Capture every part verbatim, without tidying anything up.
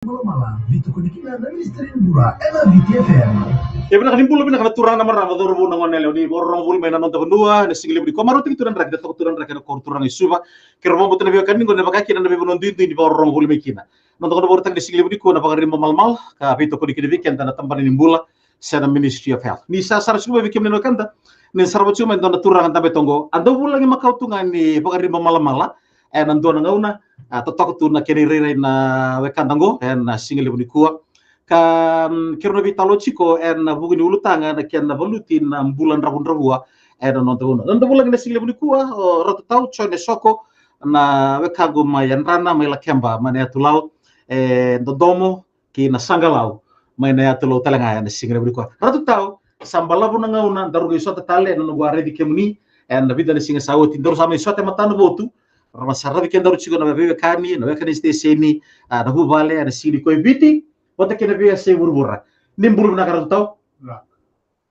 Malamala, veitokoni kina na Ministry ni Bula ena Viti F M. E vinaka ni bula vinaka na turaga na marama, cauravou na goneyalewa ni vakarorogo voli mai na noda vanua ena sigalevu nikua. Marautaki tu na draki, da toka tu na draki ena koro turaga i Suva. Keirau vakabauta na veiwekani qo ena vaka kina na veivanua duidui ni vakarorogo voli mai kina. Noda gauna vakarautaki ena sigalevu nikua na Vakariba Malamala, ka veitokoni kina vei keda na tabana ni bula se na Ministry of Health. Ni sa sara tiko mai vei kemuni na wekada, ni sarava tiko mai e dua na turaga dabe toka qo. A dau vulagi makawa tu ga ni Vakariba Malamala ena dua na gauna, a, totoka tu na kena irairai na wekada qo ena sigalevu nikua. Ka, mm, keirau na veitalanoa tiko ena vuku ni ulutaga na kena valuti na bula dravudravua ena noda vanua. Na noda vulagi ena sigalevu nikua o Ratu Tau Jone Soko, na wekaqu mai Yadrana, mai Lakeba, mai na yatu Lau, e Dodomo kei na Saqalau, mai na yatu Lau tale ga ena sigalevu nikua. Ratu Tau, sa balavu na gauna, daru qai sota tale ena noqu a raici kemuni ena vica na siga sa oti, daru sa mai sota e matanavotu, ra mai saravi kedaru tiko na veiwekani, na weka ni siteseni, a, na vuvale ena siga nikua e Viti vata kei na veiyasai vuravura. Ni bula vinaka Ratu Tau. Vinaka.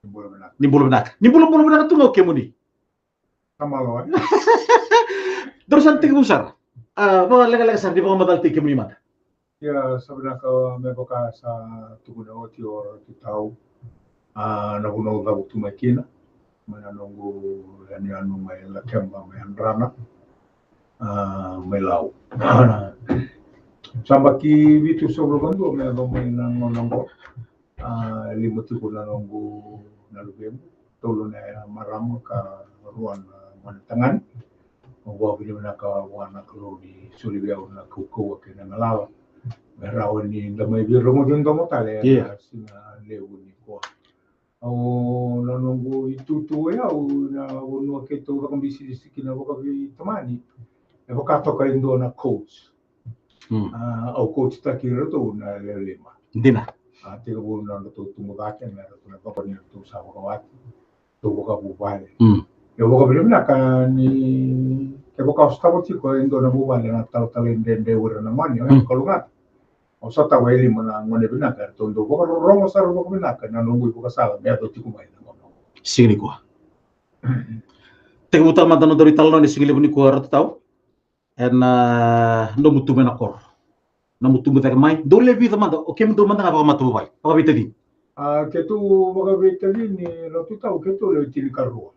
Ni bula vinaka. Ni bula vinaka. Ni bula bula vinaka tu ga o kemuni. Sa malo, e? Daru sa na tekivu sara. A, vakalekaleka sara ni vakamacalataki kemuni mada. Ia, sa vinaka, me vaka sa tukuna oti o Ratu Tau. A, na vanua au cavutu mai kina, mai na noqu yanuyanu mai Lakeba, mai Yadrana, a, mai Lau. Sa yabaki vitusagavulu ka dua me yaco mai na gauna qo. A, lima tiko na noqu, na luvequ, tolu na marama ka rua na gone tagane. Au vakavinavinaka vua na Kalou ni soli vei au na kaukauwa kei na galala me rawa ni da mai veirogoci domo tale ena, ia, siga levu nikua. Au, na noqu itutu o yau na vanua keitou caka bisinisi kina vakaveitamani, e vaka toka e dua na coach. Mm. A, au coachtaki iratou na lewe lima. Dina. A, tekivu na nodratou tubu cake me ratou na coko ni ratou sa vakawati, ratou vakavuvale. Mm. Au vakavinavinaka ni kevaka au sotava tiko e dua na vuvale na talatala dredre o ira na mani, o yau, mm, kalougata. Au sotava e lima na gone vinaka, eratou dau vakarorogo sara vakavinaka na noqu ivakasala me yaco tiko mai na gauna qo. Siga nikua. Tekivu tale mada na nodaru italanoa ni sigalevu nikua Ratu Tau. Ena, a, nomu tubu ena koro. Nomu tubu cake mai. Dou lewe vica mada, o kemudou mada ga vakamatavuvale, vakaveitacini? A, keitou vakaveitacini Ratu Tau, keitou lewe tinikarua.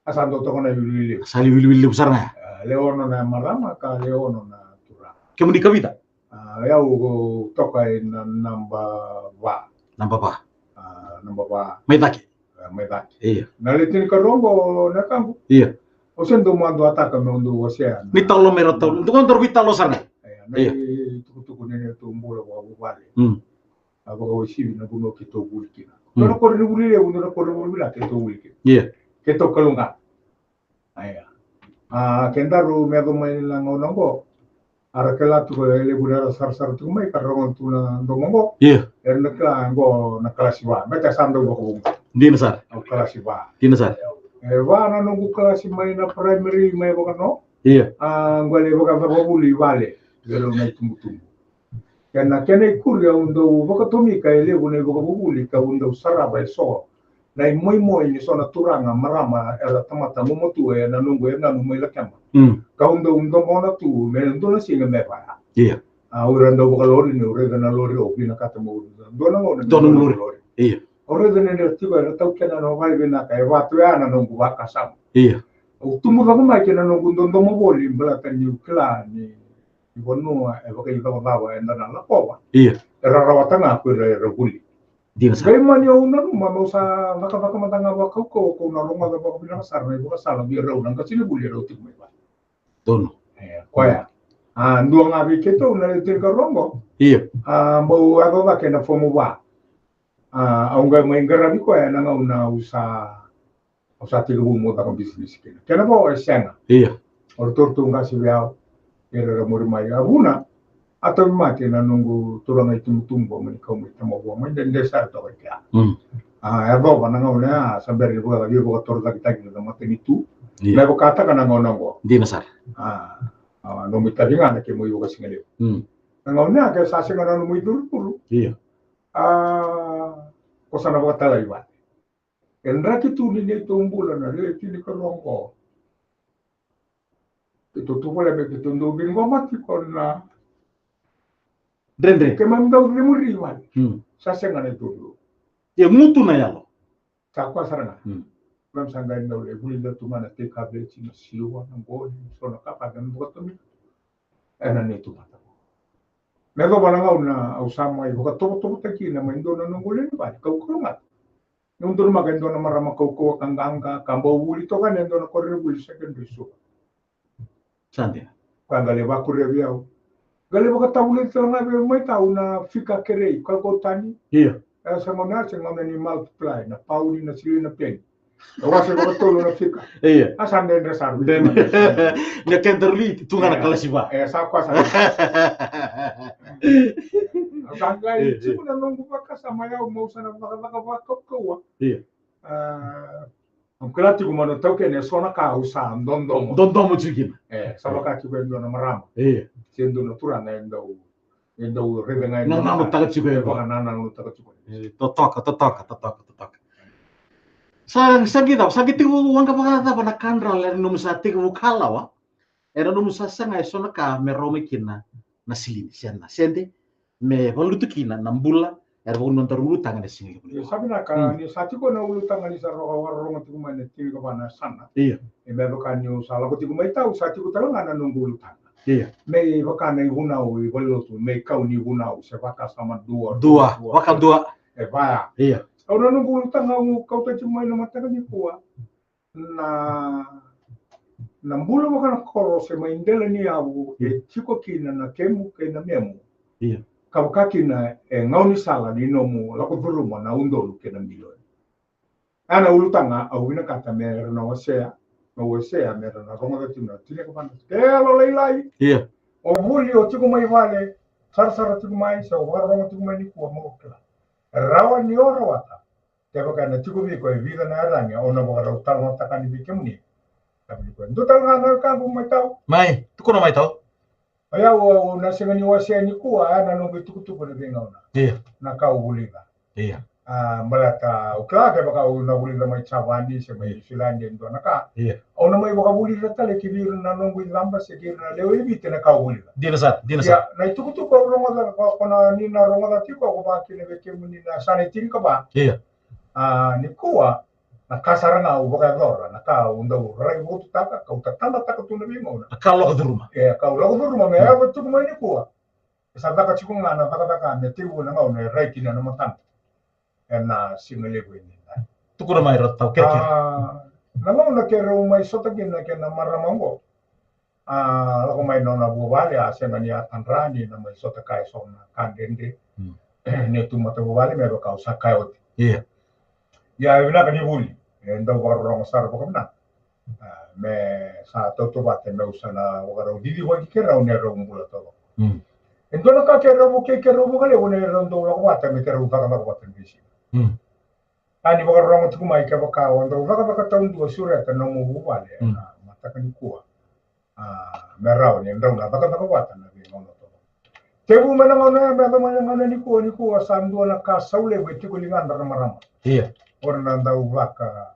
A sa dau toka na iwiliwili levu. Sa iwiliwili levu sara ga. A, lewe ono na marama ka lewe ono na turaga. Kemuni ka vica? A, o yau au toka ena naba va. Naba va. A, naba va. Mai cake. A, mai cake. Io. Na lewe tinikarua qo na wekaqu. Io. Au se dau maduataka meu dau wasea na. Ni talo mai Ratu Tau. Dou qai daru veitalanoa sara ga. Io, na, io, itukutuku ni neitou bula vakavuvale. Mm. A, vakauasivi na vanua keitou vuli kina. Mm. Dua na koro ni vuli levu, dua na koro ni vuli vinaka keitou vuli kina. Io. Keitou kalougata. Aya. A, kedaru me yaco mai na gauna qo, era kila tiko e levu era sarasara tiko mai ka rogo tu na domo qo. Io. Era na kila qo na kalasi va. Baleta sa dau vakavuvale. Dina sara. Au kalasi va. Dina sara. E va na noqu kalasi mai na primary mai Vakano. Io. A, qo e levu vakavuvuli vale. Vei rau na itubutubu. Kena, kena ikuri au dau vakatomika e levu na ivakavuvuli ka au dau sarava e so na imoimoi ni so na turaga marama era tamata gumatua ena noqu yaganu mai Lakeba. Mm. Ka au dau domona tu me dua na siga me vaya. Io. A, au ira dau vakalori niu raica na lori, au vinakata meu dua na gauna me dua na lori. Io. Au raica ni ra tiko era taukena na vakavinaka, e va tu ya na noqu vakasama. Io. Au tubu cake mai kei na noqu dodomo voli baleta niu kila ni ni vanua e vakaicavacava eda na lakova. Io. Era rawata ga ko ira era vuli. Dina sara. Qai mani au nanuma meu sa cakacaka mada ga vakaukauwa kau na rogoca vakavinaka sara na ivakasala vei rau na qasenivuli erau tiko mai vale. Donu. E, koya. A, dua ga vei keitou na lewe tinikarua qo. Io. A, bau yaco cake na fomu va. A, au qai mai qaravi koya ena gauna au sa Au sa tekivu meu caka bisinisi kina. Kena vo e sega. Io. O ratou, ratou qase vei au. Era, era muri mai. A vuna, a tauvimate na noqu turaga itubutubu, mai kau mai Tamavua, mai dede sara toka i kea. Mm. A, yacova na gauna ya, sa bera ni vaka, via vakatorocaketaki na matanitu. Io. Me vakataka na gauna oqo. Dina sara. A, a, nomu itavi ga na kemu ivakasigalevu. Mm. Na gauna ya ke sa sega na nomu icurucuru. Io. A, ko sa na vakatalai vale. E draki tu ni neitou bula na lewe tinikarua oqo. Keitou tu vale me keitou dau ciqoma tiko na Dredre. Keimami dau cemuri i vale. Hmm. Sa sega na itutu. Ia gutu na yalo. Sa koya sara ga. Hmm. Keimami sa qai dau lai vulica tu ga na teikaveti, na siwa, na qoli, so na ka keimami vakatomi. Ena neitou mataka. Me yacova na gauna au sa mai vakatovotovotaki kina mai dua na noqu lewe ni vale, kaukauwa ga. Niu donumaka e dua na marama kaukauwa ka qaqa, ka bau vuli toka ena dua na koronivuli secondary school. Sa dina. Koya qai lai vakuria vei au. Qai lai vakatavulici tale ga vei au mai tau na fika kerei, kaukau tani. Ia. E sa gauna, se gauna ni multiply, na pauni, na silini, na peni. E wase vakatolu na fika. Ia. A sa dredre sara. Dredre. Na kedaru li tu ga na kalasi va. E, sa koya sara. A sa qai tiko na noqu vakasama, au mau sa na cakacaka vakaukauwa. Ia. A, au kila tiko mai na taukena e so na ka au sa dodomo. Dodomo tiko kina. E, sa vaka tiko e dua na marama. Ia. Se dua na turaga e dau, e dau raica ga e dua na ka. Nananutaka tiko e dua. Vakanananutaka tiko. E, totoka, totoka, totoka, totoka. Sa, sa qai cava, sa qai tekivu waqa vakacava na ka drau, era nomu sa tekivu kalawa. Era nomu sa saga e so na ka me rawa mai kina na silini, se na sede, me valuta kina na bula era vakavuna nodaru ulutaga ena siga levu nikua. Sa vinaka, ni sa tiko na ulutaga ni sa roka vakarorogo tiko mai na tinikava na yasana. Ia. E me vaka niu sa lako tiko mai tau, sa tiko tale ga na noqu ulutaga. Ia. Me vaka na ivunau i valelotu, me kau ni vunau, se vakasama dua. Dua, dua, vakadua. E vaya. Ia. Au na noqu ulutaga au kauta tiko mai na mataka nikua. Na, na bula vakanakoro se mai dela ni yavu e tiko kina na kemu kei na memu. Ia. Ka vaka kina e gaunisala ni nomu lako curuma na udolu kei na milioni. A na ulutaga au vinakata me ra na wasea, na wasea me ra na rogoca tiko na tinikava na yalo lailai. Ia. O vuli o tiko mai vale, sarasara tiko mai, se o vakarorogo tiko mai nikua mo kila. Rawa ni o rawata. Kevaka ena tiko vei iko e vica na yaragi au na vakarau talanoataka yani vei kemuni. Ka vei iko e dua tale ga na wekaqu mai tau. Mai, tukuna mai tau. O yau au na sega ni wasea nikua, a na noqu itukutuku ena veigauna. Ia. Na ka au vulica. Ia. A, baleta au kila kevaka au na vulica mai Javani se mai Niusiladi e dua na ka. Ia. Au na mai vakavulica tale ki vei ira na noqu icaba se ki ira na lewe i Viti na ka au vulica. Dina sara, dina sara. Ia, na itukutuku au rogoca, ko, ko na ni na rogoca tiko, ko vaka kina vei kemuni na yasana e tinikava. Ia. A, nikua, na ka sara ga au vakayacora, na ka au dau rai votutaka, kau tatabataka tu na veigauna. Na ka lako curuma. E, kau lako curuma, me yaco tiko mai nikua. E sa caka tiko ga na cakacaka, me tekivu na gauna e rai kina na mataqu. Ena siga levu e ni dai. Tukuna mai ra tau kerekere. A, na gauna keirau mai sota kina kei na marama oqo. A, lako mai nona vuvale, a sega ni a tadra ni na mai sota kaya e so na ka dredre. Mm. Ni tu matavuvale me vaka au sa kaya oti. Ia. Ia, e vinaka ni vuli. E dau vakarorogo sara vakavinaka. A, me sa tautauvata me u sa na vakarau cicivaki keirau ni rau bula taucoko. Mm. E dua na ka keirau vukei keirau vakalevu ni rau dau lako vata me keirau cakacaka vata ni veisiga. Mm. A ni vakarorogo tiko mai kevaka o dau cakacaka taudua, sureta nomu vuvale, mm, na mataka nikua. A, me rawa ni drau na cakacaka vata na veigauna taucoko. Tevu mai na gauna ya me yaco mai na gauna nikua, nikua sa dua na ka saulevu e tiko ligadra na marama. Ia. O ira na dau vaka,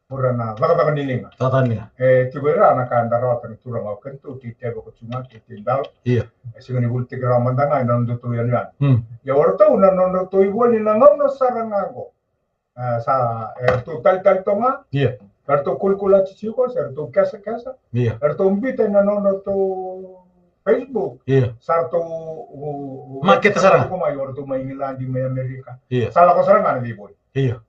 o ira na cakacaka ni liga. Cakacaka ni liga. E tiko ira na ka da rawata na turaga o keitou, tei tevako tu ga, kei tei dalo. Ia. E sega ni vuli tiko rawa mada ga ena nodatou yanuyanu. Mm. Ia o ratou na nodratou ivoli na gauna sara ga oqo. E, sa, e ratou talitali toga. Ia. Sa ratou kulikuli tiko, sa ratou kesakesa. Ia. Sa ratou biuta ena nodratou Facebook. Ia. Sa ratou, u, u, makete sara ga. Ko mai, o ratou mai Igiladi, mai Amerika. Ia. Sa lako sara ga na veivoli. Ia.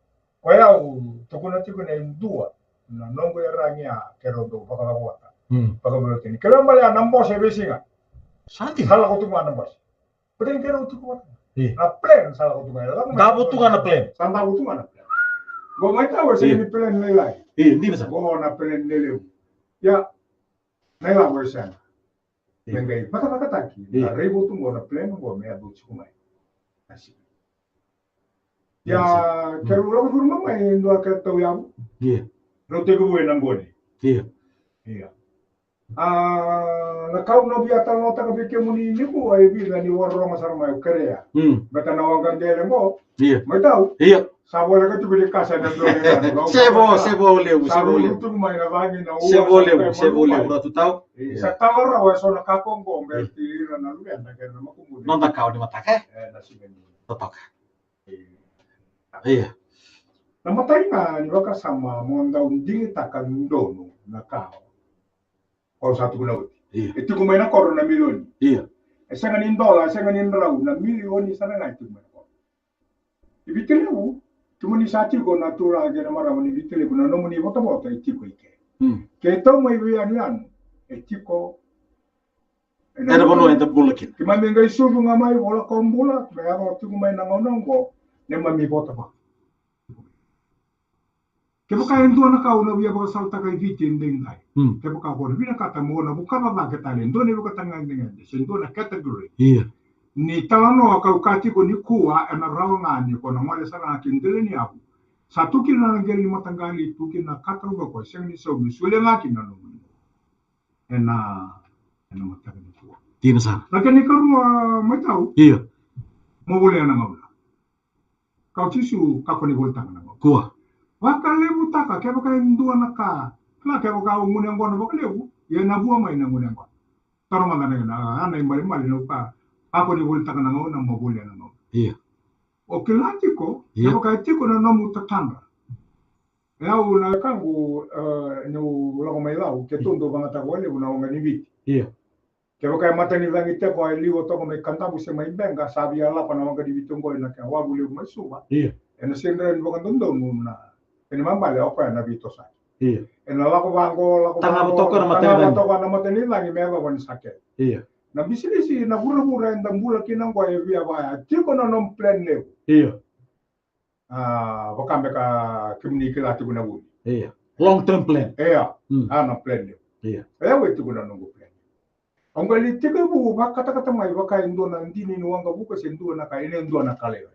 Koya au tukuna tiko na e dua na noqu iyaragi ya, keirau dau vakacakacaka vata. Mm. Vakaveiwatini. Keirau bale ya na bose e veisiga. Sa dina. Sa lako tu ga na bose. Baleta ni keirau tiko vata. Io. Na plan sa lako tu ga, e lako mai. Davo tu ga na plan. Sa davo tu ga na plan. Qo mai tau e sega ni plan lailai. Io, dina sara. Qo na plan lelevu. Ia, na ilavo e sega. Io. Me qai vakavakataki. Io. Na raivotu qo, na plan qo me yaco tiko mai. Ia, keirau lako curuma mai e dua keirau tauyavu. Io. Rau tekivu e Naqoni. Io. Ia. A, na ka au na via talanoataka vei kemuni nikua e vica ni vakarorogo sara mai, au kerea. Mm. Baleta na waqa dele qo. Ia. Mai tau. Ia. Sa voleka tiko ni kasa na dua na Se vo, se vo levu, se vo levu. Sa ruru tiko mai na vagi na ua, se vo levu, se vo levu, Ratu Tau. Ia. Sa tala rawa eso na ka qo qo, me ti ira na luveda kei na makubuni. Noda ka o ni mataka, e? E, na siga ni. Totoka. Ia. Na imatai ga ni vakasama mo dau digitaka donu na ka o sa tukuna oti. Ia. E tiko mai na koro na milioni. Ia. E sega ni dola, e sega ni drau, na milioni sara ga e tiko mai na koro. I Viti Levu, kemuni sa tiko na turaga kei na marama ni Viti Levu, na nomuni votavota e tiko i ke. Mm. Ke tau mai veiyanuyanu, e tiko Ena vanua eda bula kina. Keimami qai sucu ga mai, vola ko bula, me yaco tiko mai na gauna oqo, neimami vota vaka. Kevaka e dua na ka au na via vakasalataka e Viti edaidai. Hmm. Kevaka ko na vinakata mo na vukava cake tale e dua na ivakatagedegede se dua na category. Ia. Ni talanoa kau ka tiko nikua ena rawa ga ni ko na gole sara ga ki dela ni yavu. Sa tu kina na qele ni mataqali, tu kina na ka taucoko e sega ni saumi, solia ga kina na nomuni. Ena, ena mataka nikua. Dina sara. Na kena ikarua mai tau. Ia. Mo volia na gauna. Kau Jisu, kakua ni volitaka na gauna. Kua. Vakalevutaka, kevaka e dua na ka. Na kevaka o gunu yaqona vakalevu. Ia na vua mai na gunu yaqona. Taro mada na, na, na imalimali na ka. Kakua ni volitaka na gauna, mo volia na gauna. Ia. O kila tiko, ia, kevaka e tiko na nomu tatadra. E au na wekaqu, e, niu lako mai Lau, keitou dau vagataka vakalevu na waqa ni Viti. Ia. Kevaka e matanicagi tiko e liwa toka mai Kadavu se mai Beqa, sa via lako na waqa ni Viti oqo ena kena wavu levu mai Suva. Ia. Ena sega ni rawa ni vakadodonu na, kena ibalebale o koya na veitosoyaki. Ia. Ena lako vaqo, lako vaqo, tagava toka na matanicagi. Tagava toka na matanicagi me yacova ni sa kele. Ia. Na bisinisi, na vuravura eda bula kina oqo e via vaya. Tiko na nomu plan levu. Ia. A, vaka beka kemuni kila tiko na vuli. Ia. Long term plan. Ia. Mm. A, na plan levu. Ia. E, au e tiko na noqu plan. Au qai lai tekivu vakatakata mai vaka e dua na dina ni waqavuka se dua na ka, ena dua na ka lailai.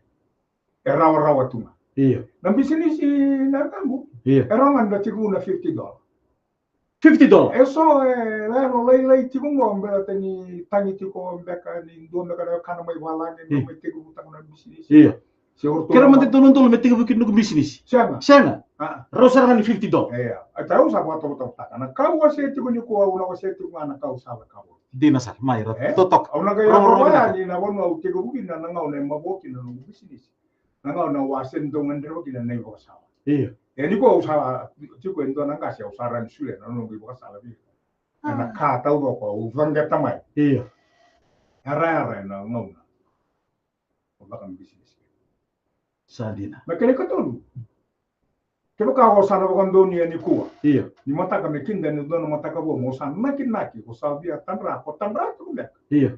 E rawarawa tu ga. Ia. Na bisinisi na wekaqu. Ia. E rawa ga ni da tekivu na fifty dollar. Fifty dollar. E so, e, level lailai tiko qo, baleta ni tagi tiko beka ni dua beka na wekana mai valagi, hmm, me mai tekivutaka na bisinisi. Ia. Se o ratou. Kerea mada e dua na udolu me tekivu kina noqu bisinisi. Sega. Sega. A. Rau sara ga ni fifty dollar. Ia. A, tau sa vakatovotovotaka. Na ka au wasea tiko nikua, au na wasea tiko ga na ka au sa cakava. Dina sara, mai ra. E? Totoka. Au na qai, rau, rau, rau, rau, yani na vanua au tekivu kina, na gauna e mavoa kina na noqu bisinisi. Na gauna au a sega ni dau gadreva kina na ivakasala. Ia. E nikua au sa tiko e dua na qase au sa rawa ni solia na noqu ivakasala vei ira. Ena ka taucoko au caqeta mai. Ia. Yarayara ena gauna. Au caka na bisinisi. Sa dina. Na kena ikatolu. Kevaka o sa na vakadonuya nikua. Ia. Ni mataka me kida ni dua na mataka vou, mo sa nakinaki, ko sa via tadra, ko tadra tu beka. Ia.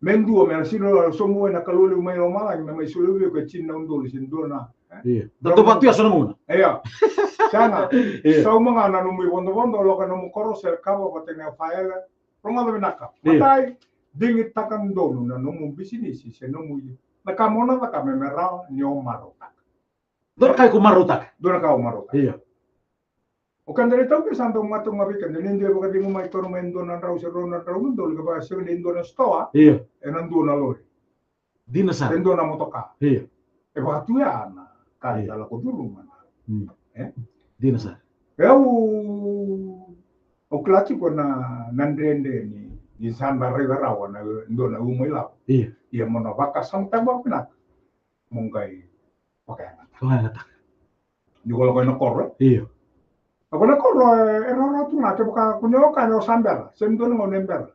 Me dua, me na sega ni sobu ena Kalou levu mai lomalagi, me mai solia vei iko e tini na udolu se dua na, e? Ia. Da tou vatu ya so na gauna. Ia. Sega. Ia. Sauma ga na nomu ivodovodo, lako nomu koro se kava vata kei na faele. Rogoca vinaka. Ia. Matai, digitaka donu na nomu bisinisi se nomu i-, na ka mo na caka me, me rawa ni o marautaka. Dua na ka iko marautaka. Dua na ka o marautaka. Ia. O keda na iTaukei sa dau matau ga vei keda, ni dua e vakacegu mai, toro mai e dua na drau se rua na drau na udolu, kevaka e sega ni dua na sitoa, ia, ena dua na lori. Dina sara. Se dua na motoka. Ia. E vakatu ya na ka, ia, e lako curuma na. Mm. E? Dina sara. E au, au kila tiko na, na dredre ni, ni sa da raica rawa na dua na uma ilavo. Ia. Ia mo na vakasamataka vakavinaka. Mo qai vakayagataka. Vakayagataka. Ni ko lako ena koro, e? Io. Lako ena koro, e, e rawarawa tu ga, kevaka ko ni o kaya ni o sa bera, se ni dua na gauna e bera.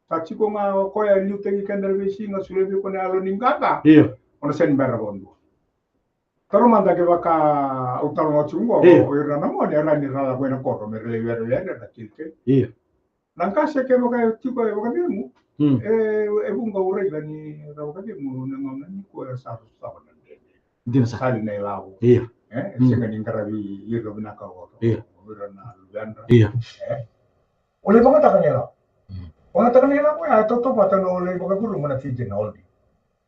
Sa tiko ga o koya e liutaki keda na veisiga, solia vei koya na yalo ni qaqa. Io. O na sega ni bera vakadua. Taro mada kevaka au talanoa tiko qo, io, o ira na gone, era ni ra lako ena koro, me ra lai werewere, ra kilikili. Io. Na qase kevaka e tiko e vakacegu, mm, e, e vuqa au raica ni ra vakacegu na gauna nikua e sa sotava na dredre. Dina sara. Sali na ilavo. Io. E, e, mm, sega ni qaravi ira vinaka o, io, o ira na luvedra. Io. E. O lai vagataka na ilavo. Mm. Vagataka na ilavo ya, e tautauvata na o lai vakacuruma na Fijian Holding.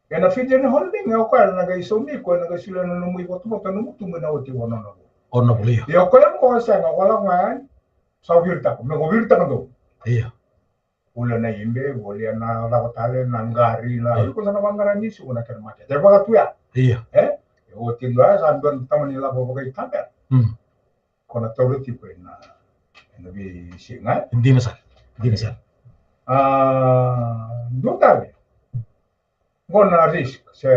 Ena Fijian Holding, e o koya na qai saumi iko, ena qai solia na nomu ivotavota, nomu tubu ena oti e ono na vula. Ono na vula, io. Ia o koya qo sega, o lako ga yani, sa viritaka, me ko viritaka donu. Ia. Ula na ibe, volia na cava tale, na qari, na, ia, iko sa na vaqara ni suku na kena makete. E vaka tu ya. Ia. E? E oti dua ya, sa dua na tamani lako vakaitamera. Mm. Ko na taura tiko ena, ena veisiga. Dina sara. Dina sara. A, dua tale. Qo na risk, se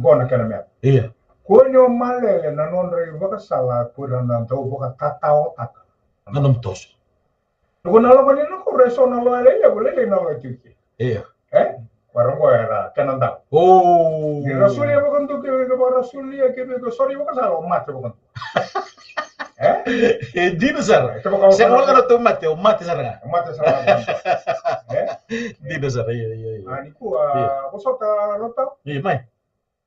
qo na kena mea. Ia. Kua ni o malele na nodra ivakasala, ko ira na dau vakatataotaka na nomu toso. Ko na lako ni na koro, e so na loya lelevu, lelei na loya tiko. Ia. E? Ko ira qo era kena dau. O. Ni ra solia vakaduka, ke vei ko vaka ra solia, ke vei ko sori vakasala, o mate vakaduka. E? E dina sara. E, kevaka o... Se sa na wala na tou mate, o mate sara ga. O mate sara ga. E? Dina sara, ia, ia, ia. A, nikua, ia, vosota Rotau? Ia, mai.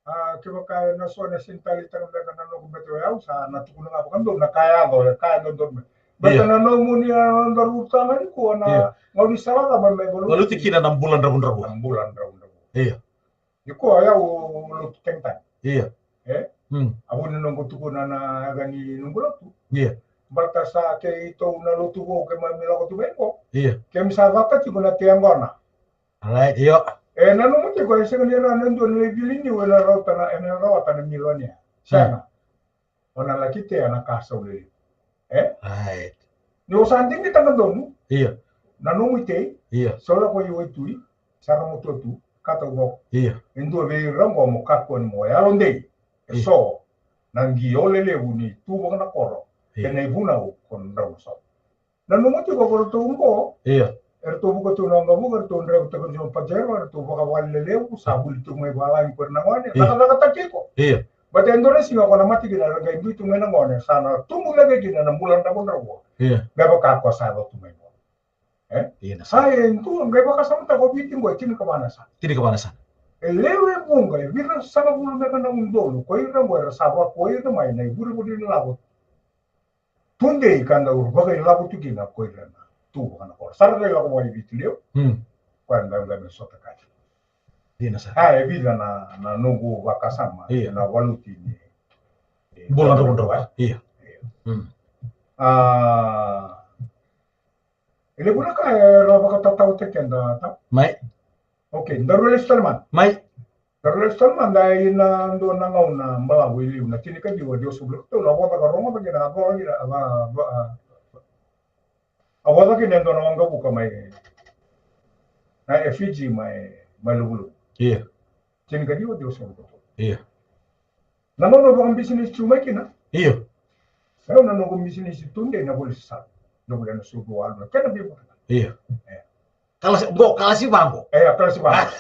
A, kevaka e na so na sini taleitaka beka na noqu bete o yau, sa na tukuna ga vakadodonu na ka e yaco, e ka e dodonu me. Beta, ia, na nomuni, a, nodaru taga nikua na, ia, gauna ni sala cava me valuti, valuti kina na bula dravudravua. Na bula dravudravua. Ia. Nikua o yau lotu tagitagi. Ia. E? Mm. A vu ni noqu tukuna na yaca ni noqu lotu. Ia. Baleta sa keitou na lotu vou keimami lako tu mai qo. Ia. Keimami sa cata tiko na tei yaqona. Alright, io. E nanuma tiko e sega ni rawa na dua na lai viliniu e na rawata na, e na rawata na milionea. Sega. Mm. O na laki tea na ka sau lelevu. E? Right. Ni o sa digitaka donu. Ia. Na nomu itei. Ia. Sa lako i waitui, sa ra motua tu, ka taucoko. Ia. E dua vei ira qo mo kakua ni mo yalodei. E, ia, so na qio lelevu ni tu vaka na koro. Ia. Kei na ivunau ko na drau na so. Nanuma tiko ko ratou qo. Ia. Eratou vuka tu na waqavuka, eratou draivataka tiko na Pajero, eratou vakavale lelevu, sa vuli tu mai valagi ko ira na gone, ia, cakacakataki iko. Ia. Baleta e dua na siga ko na mate kina, era qai dui tu mai na gone, sa na tubu cake kina na bula dravudravua. Ia. Me vaka ko sa yaco tu mai qo. E? Ia, na sa. Sa e dua, qai vakasamataka o Viti qo e tinikava na yasana. Tinikava na yasana. E lewe vuqa, e vitusagavulu beka na udolu ko ira qo era sa vakuai ira mai na ivurevure ni lavo tudei ka dau vakailavo tu kina ko ira na tu vaka na koro. Sa ra qai lako vua i Viti Levu. Hmm. Koya na qai me sota kaya. Dina sara. A, e vica na, na noqu vakasama, ia, na valuti ni, ni bula dravudravua. Ia. Ia. Hmm. A, e levu na ka era vakatatao tiko keda, ta? Mai. Okay, daru lesu tale mada. Mai. Daru lesu tale mada ina dua na gauna balavu i liu, na tinikaciwa ciwasagavulu ka tolu, a vosa ka rogoca kina, a vosa kina, a, a, a, a vosa kina e dua na waqavuka mai na F G mai, mai Luvuluvu. Ia. Tinikaciwa ciwasagavulu ka tolu. Ia. Na gauna au vakabisinisi tu mai kina. Ia. Au na noqu bisinisi tudei na voli sasala. Na voli na sucu walu, na kena veivuke. Ia. Ia. Kalasi, qo, kalasi vaqo. E, kalasi vaqo.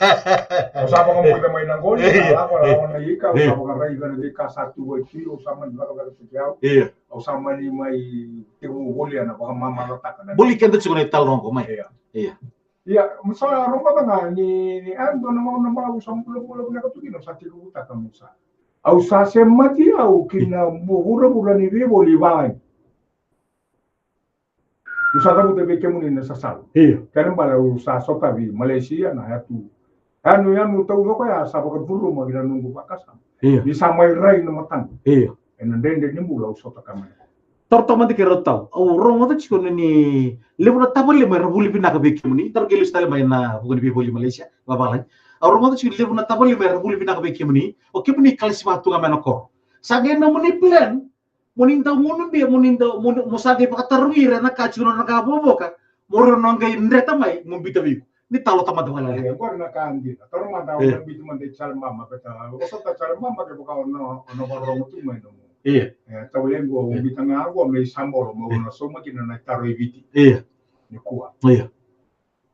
Au sa vakamuta mai na qoli, ia, sa lako, ia, lako na ika, au, ia, sa vakaraica na veika sa tu vei tu, au sa mani vakavakataki au. Ia. Au sa mani mai tekivu volia na vakamamalataka na. Voli keda tiko na italanoa qo mai. Ia. Ia. Ia, au sa rogoca ga ni, ni, a, dua na gauna balavu au sa bulabula vinaka tu kina, au sa tekivutaka meu sa. Au sa semati au ki na, ia, vu-, vuravura ni veivoli i valagi. Au sa cavuta vei kemuni na sasala. Ia. Kena ibalebale au sa sotavi Malaysia na yatu. Yanuyanu taucoko ya sa vakacuruma ki na noqu vakasama. Ia. Ni sa mai rai na mataqu. Ia. Ena dredre ni bula au sota ka mai. Taro tamata kei Rotau. Au rogoca tiko ni levu na tavalima era vuli vinaka vei kemuni. Taro kei lesu tale mai na vuku ni veivoli Malaysia, vavalagi. Au rogoca tiko ni levu na tavalima era vuli vinaka vei kemuni. O kemuni kalasi va tu ga mai na koro. Sa qai nomuni plan. Mo ni dau gunu bia, mo ni dau, mo ni, mo sa qai vakatarogi ira na ka tiko na ka vovoka. Mo ra na qai dreta mai, mo bita vei iko. Ni talo tamata wale. E, qori na ka dina. Taro mada, e, na biuti mada i Chalmama, beta, o sota Chalmama kevaka o na, o na vakarorogo tu mai nomu. Ia. E, tau lequ, au, ia, biuta ga qo me isabolo, me, ia, na sauma kina na taro i Viti. Ia. Nikua. Ia.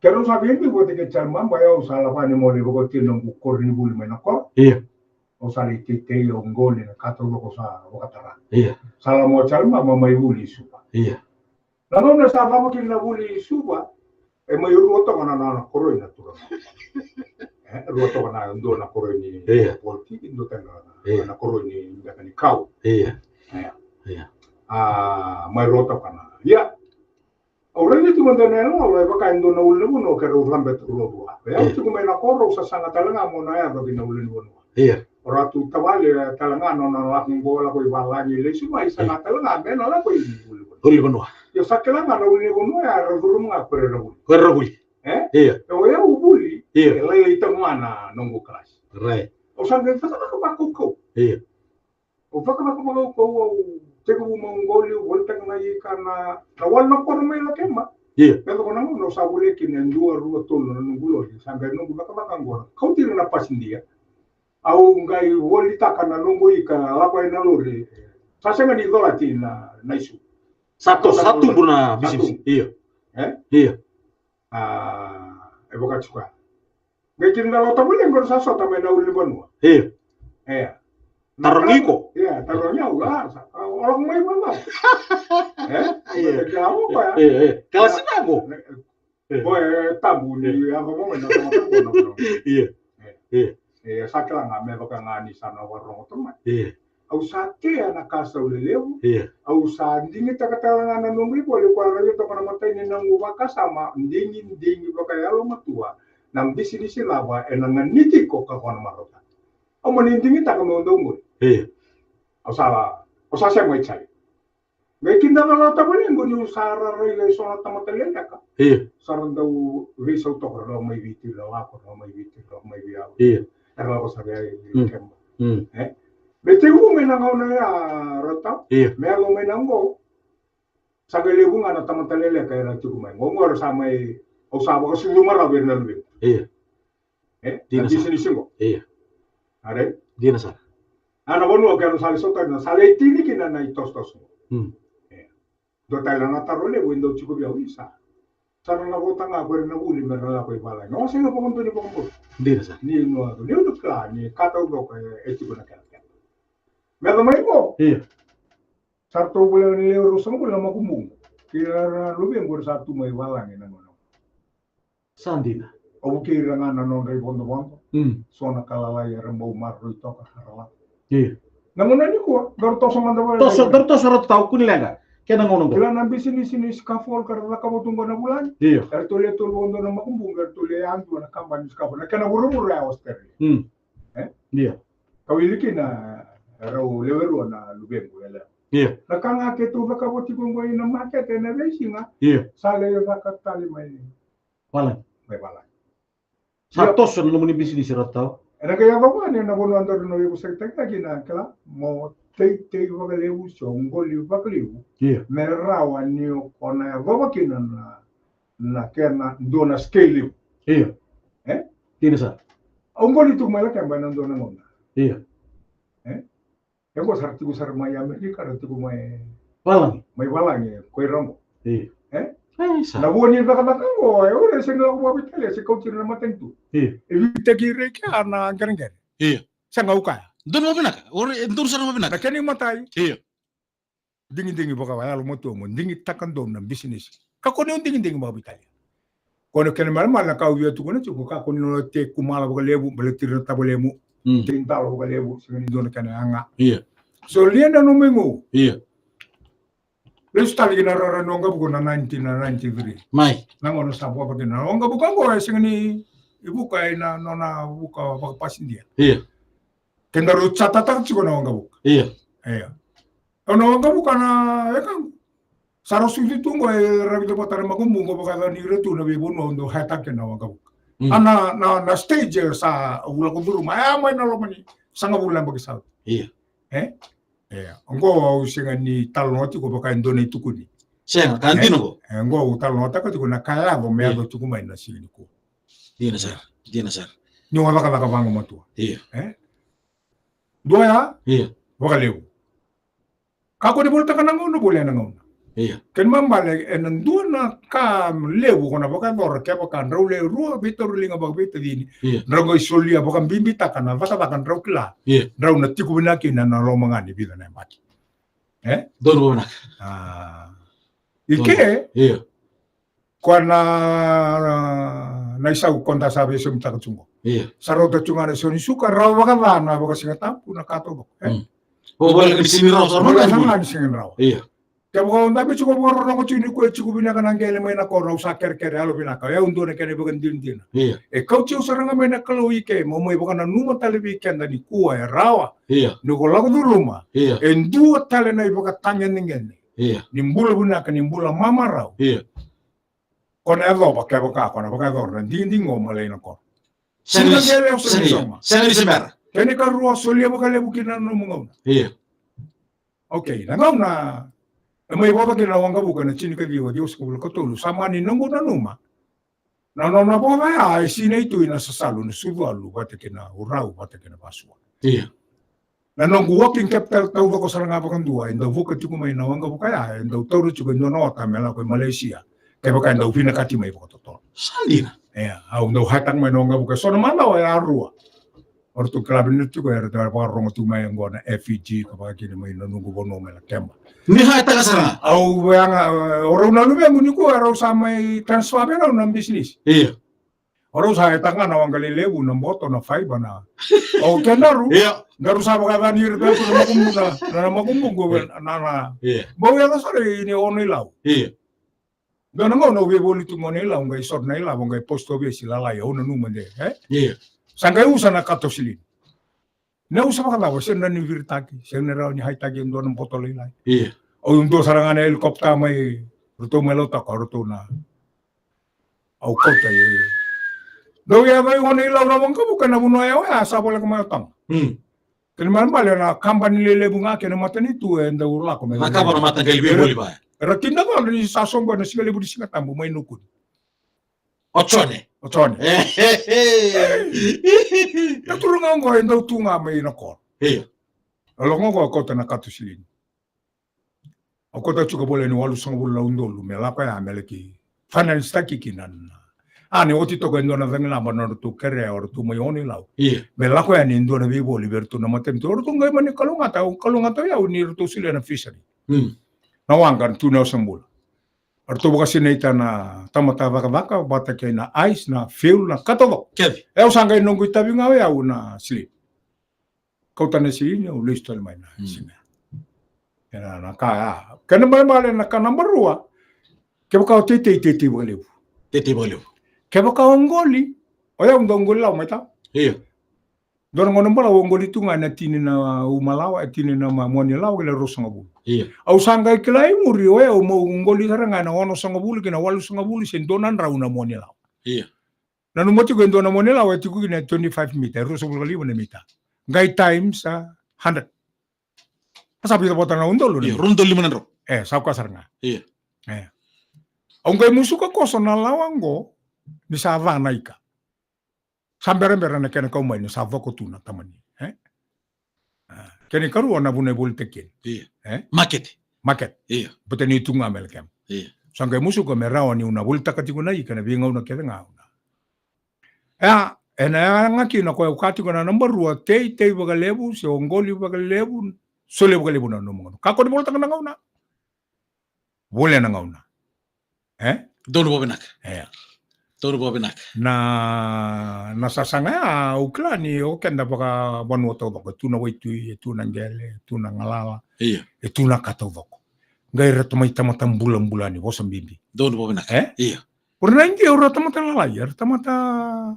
Keirau sa veibiu vata kei Chalmama, au sa lako yani mo lai vakaoti noqu koronivuli mai na koro. Ia. Au sa lai teitei, au qoli na ka taucoko sa vakatara. Ia. Sa lako mai o Chalmama mai vuli i Suva. Ia. Na gauna sa cava kina na vuli i Suva, e mai rua toka na, na, na koroi na turaga. E, rua toka na, dua na koroi ni, ia, politiki, dua tale na, ia, na koroi ni, beka ni kau. Ia. Ia. Ia. A, mai rua toka na. Ia. Au raica tiko mada na yaloyalo, e vaka e dua na ulunivanua keirau cabe tu ruarua. Ia. Au tiko mai na koro, au sasaga tale ga mo na yaco ki na ulunivanua. Ia. O ratu tavale, e, tale ga na nona lako qo, lako i valagi, lesu mai, ia, saga tale ga me na lako i ulunivanua. Ulunivanua. Io, sa kila ga na ulunivanua ya, era curuma ga ko ira na vuli. Ko ira na vuli. E? Io. E o yau vuli, io, e lailai tale ga na noqu kalasi. Right. Au sa qai cakacaka vakaukauwa. Io. Au cakacaka vakaukauwa, au tekivu mai Qoli, au volitaka na ika na, na walu na koro mai Lakeba. Io. Me yacova na gauna au sa volia kina e dua, rua, tolu na noqu lori, sa qai noqu cakacaka oqo. Kauti ira na pasidia. Au qai volitaka na noqu ika, lako yani na lori. Sa sega ni colati na, na isu. Sa to, sa tubu na bisinisi. Io. E? Io. A, e vaka tiko ya. Qai kidacala o Tavulegu era sa sota mai na ulunivanua. Io. E. Tarogi iko. Ia, tarogi au, a, sa, a, o lako mai vava. E? Io. Qai kila o koya. Io, io. Kala sina qo. Io. Koya e tabu ni yaco mai na tamata qo na. Io. E. Io. E, sa kila ga me vaka ga ni sa na vakarorogo tu mai. Io. Au sa kea na ka sau lelevu. Io. Au sa digitaka tale ga na noqu ivoli, koya raica toka na matai ni noqu vakasama, digidigi vakayalomatua, na bisinisi cava ena ganiti iko ka ko na marautaka. Au mani digitaka meu dau qori. Io. Au sa, au sa sema i Jale. Qai kidacala o Tavulegu niu sa ra raica e so na tamata leleka. Io. Sa ra dau veisau toka, ra lako mai Viti, ra lako, ra lako mai Viti, ra lako mai vei au. Io. Era lako sara i Lakeba. Mm. E? Me tekivu mai na gauna ya, Ratu Tau. Io. Me yaco mai na qo. Sa qai levu ga na tamata leleka era tiko mai. Qo, qo era sa mai, au sa vakasucuma rawa vei ira na luvequ. Io. E? Dina sara. Na bisinisi qo. Io. Are? Dina sara. A, na vanua keirau sa lai sota kina, sa lai tini kina na itosotoso. Mm. E. Dua tale na taro levu e dau tiko vei au, isa. Sa ra na vota ga ko ira na vuli me ra lako i valagi. O sega vakadua ni vakabauta. Dina sara. Ni nua, ni nua kila ni ka taucoko e, e tiko na kena kena. Me yaco mai qo. Io. Sa ratou voleka ni lewe ruasagavulu na makubuqu. Kei ira na luvequ era sa tu mai valagi na gauna. Sa dina. Au vukei ira ga na nodra ivodovodo. Mm. So na ka lalai era bau maroroi toka, era lako. Io. Na gauna nikua, daru toso mada vale. Toso, daru toso, Ratu Tau, kua ni leqa. Kena gauna qo. Kila na bisinisi ni scaffold ka ra cakava tu qo na vulagi. Io. Eratou lewe tolu vakadua na makubuqu, eratou lewe yadua na kabani ni scaffold. Na kena vuravura e Australia. Mm. E? Io. Ka wili kina, erau lewe rua na luvequ, e lewe. Io. Na ka ga keitou cakava tiko qo ina makete ena veisiga. Io. Sa lai caka tale mai. Valagi. Mai valagi. Sa toso na nomuni bisinisi, Ratu Tau. Ena qai yaco ga ni na vanua daru na veivosakitaki kina, kila, mo teitei vakalevu se o qoli vakalevu. Io. Me rawa ni o ko na yacova kina na, na kena dua na scale levu. Io. E? Dina sara. Au qoli tu mai Lakeba ena dua na gauna. Io. E? E qo sa ra tiko sara mai Amerika, ra tiko mai valagi. Mai valagi, ko ira qo. Io. E? Ai, sa. Na vua ni cakacaka qo, e, o ira e sega ni lako vakaveitalia, se kauti ira na matanitu. Io. E veitaki ira i kea na qereqere. Io. Sega, au kaya. Donu vakavinaka, o ira e donu sara vakavinaka. Na kena imatai. Io. Digidigi vakayalomatua mo digitaka donu na bisinisi. Kakua ni o digidigi vakaveitalia. Ko na kena malemale na ka au via tukuna tiko, kakua ni o tei kumala vakalevu, baleti ira na tavalemu. Mm. Tei dalo vakalevu, sega ni dua na kena yaga. Io. Solia na nomu igu. Io. Lesu tale ki na rara ni waqavuka na nineteen, na ninety-three. Mai. Na gauna sa vuka kina na waqavuka qo, e sega ni vuka ena nona vuka vakapasidia. Io. Kedaru chatataka tiko na waqavuka. Io. Io. Au na waqavuka na wekaqu. Sa ra sucu tu qo, e ravi vata na makubuqu qo, vakayacani ira tu na veivanua au dau hataka na waqavuka. Mm. A na, na, na stage sa au lako curuma, e a mai na loma ni sagavulu na yabaki sa oti. Io. E? E, oqo au sega ni talanoa tiko vaka e dua na itukuni. Sega, ka dina qo. E, oqo au talanoataka tiko na ka yaco me yaco tiko mai na siga nikua. Dina sara, dina sara. Ni o cakacaka vagumatua. Io. E? Dua ya? Io. Vakalevu. Kakua ni volitaka na gauna, volia na gauna. Io. Kena ibalebale, ena dua na ka levu ko na vakayacora, kevaka drau lewe rua veitauriliga vakaveitacini, io, drau qai solia vakabibitaka na cakacaka drau kila. Io. Drau na tiko vinaka kina ena loma ga ni vica na yabaki. E? Donu vinaka. A. I ke, io, koya na, na isau ko da sa veisautaka tu qo. Io. Sa rauta tu ga na isau ni suka, rawa vakaca na vakasigatabu, na ka taucoko. E? Mm. O voleka ni sega ni rawa, sa voleka ni sega ni rawa. Io. Kevaka o dabe tiko vakarorogo tiko ni koya tiko vinaka na qele mai na koro, au sa kerekere, yalovinaka, e au dua na kena ivakadinadina. Io. E kauti au sara ga mai na Kalou i ke, mo mai vakananuma tale vei keda nikua e rawa. Io. Ni ko lako curuma. Io. E dua tale na ivakatagedegede. Ia. Ni bula vinaka, ni bula mamarau. Ia. Ko na yacova kevaka ko na vakayacora na digidigi qo mai na koro. Sega ni, sega ni, sega ni se bera. Kena ikarua, solia vakalevu kina na nomu gauna. Ia. Okay, na gauna e mai vava kina na waqavuka na tinikaciwa ciwasagavulu ka tolu, sa mani noqu nanuma. Na nona voca ya e sinai tu ina sasalu, na sucualu vata kei na urau vata kei na vasua. Ia. Na noqu working capital taucoko sara ga vakadua e dau vuka tiko mai na waqavuka ya, e dau taura tiko e dua na ota me lako i Malaysia kevaka e dau vinakati mai vakatotolo. Sa dina. Ia, au dau haitaka mai na waqavuka e so na madawa e a rua. O ratou kila vinaka tiko, era ta vakarorogo tu mai qo na F G ka vakakina mai na noqu vanua mai na keba. Ni haitaka sara ga. Au vea ga, o rau na luvequ nikua, rau sa mai transfer vei rau na business. Ia. O rau sa haitaka ga na waqa lelevu, na boto, na fiber, na. O kedaru. Ia. Daru sa vakayacani ira tu na makubu, na, na makubu qo, ia, na, na. Ia. Bau yaco sara i ni Ono-i-Lau. Ia. Dua na gauna au veivoli tu mai Ono-i-Lau, qai sota na ilavo, qai post office lalai, au nanuma de, e? Ia. Sa qai usa na kato silini. Na usa vakacava, sega ni viritaki, sega ni rawa ni haitaki e dua na boto lailai. Ia. Au dua sara ga na helicopter mai, ratou mai Lautoka, ratou na. Au kauta, ia, ia. Dau yaco i Ono-i-Lau na waqavuka na vanua ya, oya sa voleka mai o Toga. Hmm. Kena ibalebale na kabani lelevu ga kei na matanitu e dau lako me cakava na mataqali veivoli vaya. Era kidacala ni sa sobu ena siga levu ni Sigatabu mai Nukuni. O Jone. O Jone. Na turaga oqo e dau tu ga mai na koro. Ia. E lako oqo, kauta na kato silini. Au kauta tiko voleka ni walusagavulu na udolu me lako ya me laki finance taki kina na. A, ni oti toka e dua na cagilaba na nodratou kerea o ratou mai Ono-i-Lau. Ia. Me lako yani e dua na veivoli vei ratou na matanitu. O ratou qai mani kalougata, au kalougata o yau ni ratou solia na fishery. Hmm. Na waqa tu na osabula. O ratou vakasinaita na tamata cakacaka vata kei na ice, na fuel, na ka taucoko. Kece. E au sa qai noqu itavi ga o yau na slip. Kauta na silini, au lesu tale mai na, hmm, sina. Ena na ka ya. Kena ibalebale na ka naba rua. Kevaka o teitei, teitei vakalevu. Teitei vakalevu. Kevaka o qoli, o yau dau qoli lawa mai ta. Ia. Dua na gauna balavu au qoli tu ga ena tini na uma lawa, e tini na ma-, moni lawa, kei na ruasagavulu. Ia. Au sa qai kila i muri, o yau meu qoli sara ga ena onosagavulu kei na walusagavulu se dua na drau na moni lawa. Ia. Nanuma tiko e dua na moni lawa e tiko kina e twenty-five mita, e ruasagavulu ka lima na mita. Qai times a hundred. Sa vica vata na udolu, ne? Io, rua na udolu lima na drau. E, sa koya sara ga. Io. E. Au qai musuka koso na lawa qo, ni sa ca na ika. Sa berabera na kena kau mai ni sa coko tu na tamani, e? A, kena ikarua na vuna e volitaki kina. Io. E? Makete. Makete. Io. Baleta ni tu ga me laki kema. Io. Sa qai musuka me rawa niu na volitaka tiko na ika ena veigauna kece ga au na. Ia, ena yaga kina o koya au kaya tiko na naba rua, teitei vakalevu, se o qoli vakalevu, solia vakalevu na nomu gauna. Kakua ni volitaka na gauna. Volia na gauna. E? Donu vakavinaka. Ia. Donu vakavinaka. Na, na sasaga ya, au kila ni o keda vakavanua taucoko, e tu na waitui, e tu na qele, e tu na galala, io, e tu na ka taucoko. Qai ra tamata bulabula ni vosa bibi. Donu vakavinaka. E? Io. O ira na Idia, o ira tamata lalai, era tamata